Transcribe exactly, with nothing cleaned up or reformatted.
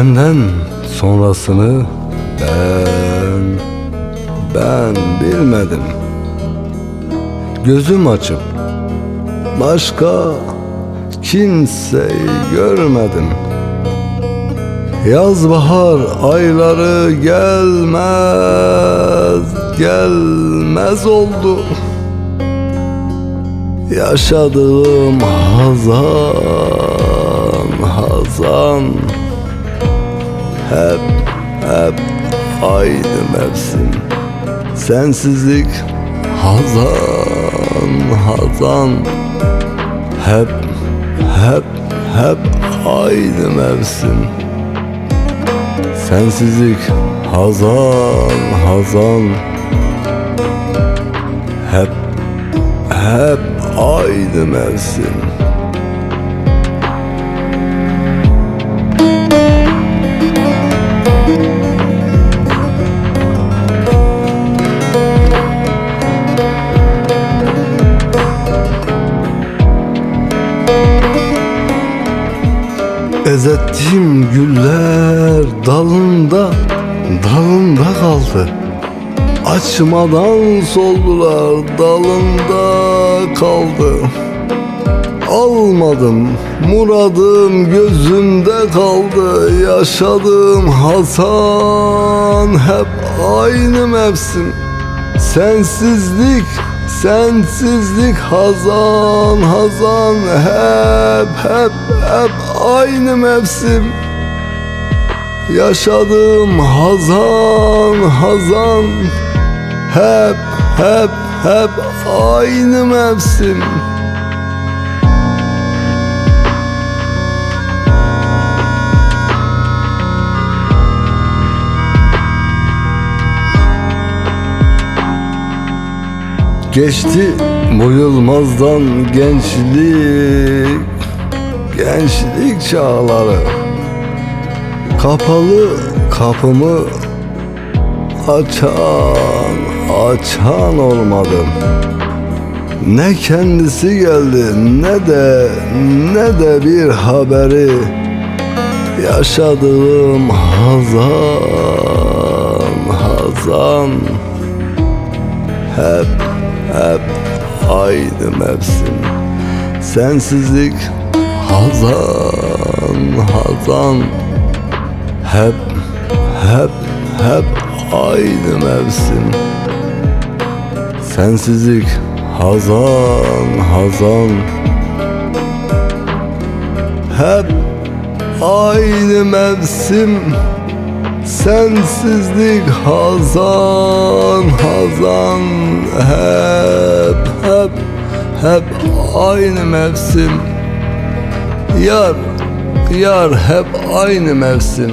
Senden sonrasını ben, ben bilmedim. Gözüm açıp başka kimseyi görmedim. Yaz bahar ayları gelmez, gelmez oldu. Yaşadığım hazan, hazan, hep, hep aynı mevsim. Sensizlik hazan, hazan, hep, hep, hep aynı mevsim. Sensizlik hazan, hazan, hep, hep aynı mevsim. Ezettiğim güller dalında, dalında kaldı. Açmadan soldular, dalında kaldı. Almadım muradım, gözümde kaldı. Yaşadığım hazan hep aynı mevsim. Sensizlik, sensizlik hazan, hazan, hep, hep, hep aynı mevsim. Yaşadığım hazan, hazan, hep, hep, hep aynı mevsim. Geçti bu yılmazdan gençlik, gençlik çağları. Kapalı kapımı açan, açan olmadı. Ne kendisi geldi, ne de, ne de bir haberi. Yaşadığım hazan, hazan, hep, hep aynı mevsim. Sensizlik hazan, hazan, hep, hep, hep aynı mevsim. Sensizlik hazan, hazan, hep aynı mevsim. Sensizlik hazan, hazan, hep, hep, hep aynı mevsim. Yar, yar, hep aynı mevsim.